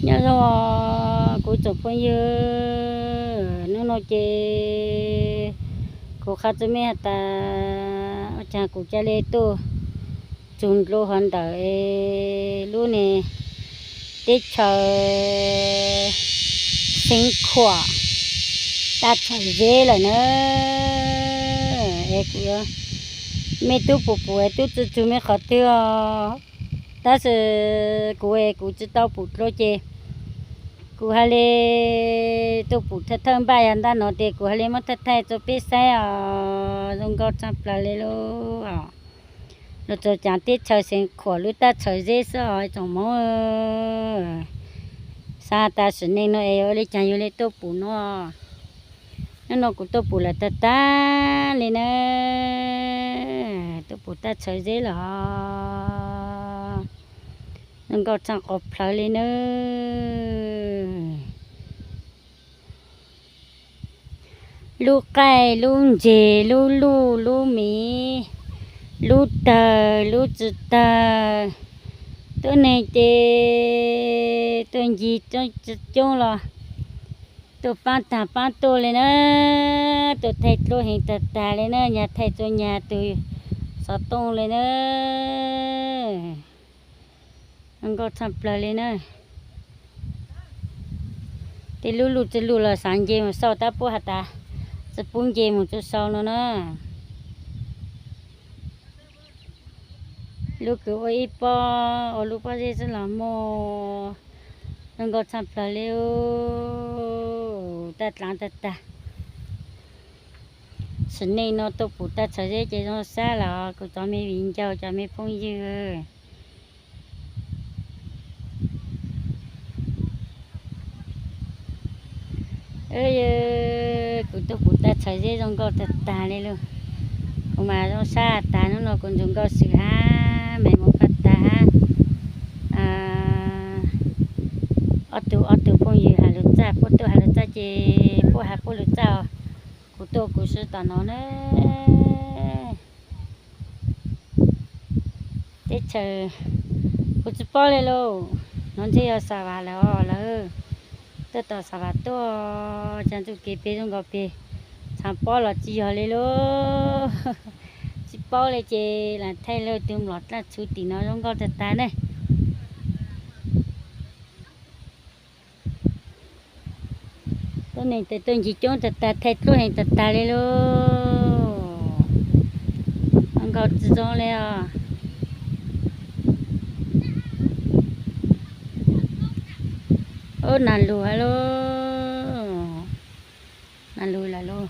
Nyob zoo kuv tsoom phooj ywg, hnub no ces kuv qha txuj mej has tas ua caag kuv ca le tuaj txug ntua hov ntawm es lub ne teb chaws Xeev Khuam taj txhawv zeb lawm na. Es kuv, mej tub pum pum es tub tsi txug mej qhov twg os. Tab sis kuv es kuv tsi tau pum dlua ces kuv has le tuaj pum thawj thawj npaj yog ntaj no tes kuv has le muab thaij thaij rua peb saib os. Zoo nkauj tshaj plaws le lauj. Lug txug caav teb chaws Xeev Khuam lub taj txhawv zeb xwb os tsoom Moob. Xaav tas sim neej no es ua le caag yug le tuaj pum no. Nub no kuv tuaj pum lawm tag tag le na. Tuaj pum taj txhawv zeb lawm os. Zoo nkauj tshaj quas plhawv le na. Lub qaij, lub ntseg, lub luj, lub miv, lub tawg, lub tsi tawg, tuab neeg ces tuaj ncig coob los tuaj paab taag paab tuaj le na. Tuaj thaij dluab heev tag tag le na, nyag thaij rua nyag tug xov tooj le na. Zoo nkauj tshaj plawg le na. Tej lub luj tsi luj los xaav nce moog sau tab puab has tas tsi pub nce moog tsi sau no na. Lub kws ua ib pob, ua lub pob zeb xwb los muaj. Zoo nkauj tshaj plawg le. Taj dlaav tag tag. Sim neej no tuaj pum taj txhawv zeb ces zoo sab los kuv cov me viv ncaus cov me phooj ywg. Kuv tuaj pum taj txhawv zeb zoo nkauj tag tag le lauj. Kuv mas zoo sab tag, nub no kuv ntsoov nkauj swm hab me moog paj tag hab. Ob tug ob tug phooj ywg has lug txaj, puab tuaj has lug txaj ces puab has puab lug txaj os. Kuv tuaj kuv swb tom no na. Teb chaws kuv tsi paub le lauj, no ntshe yog Xa Vam lawm os lawv. Tuaj tom Xa Vam tuaj, caag txuj kev peg zoo nkaus peg, txhaav pob los tsi yog le lauj. Tsi paub le ces lam thaij lawv tug mlom dlaaj txhuv tim no zoo nkauj tag tag ne. Tuab neeg tes tuaj ncig coob tag tag, thaij dluab heev tag tag le lauj. Zoo nkauj tsi zoo le os. Ub, nas lug hab lauj. Nas lug lawm lauj.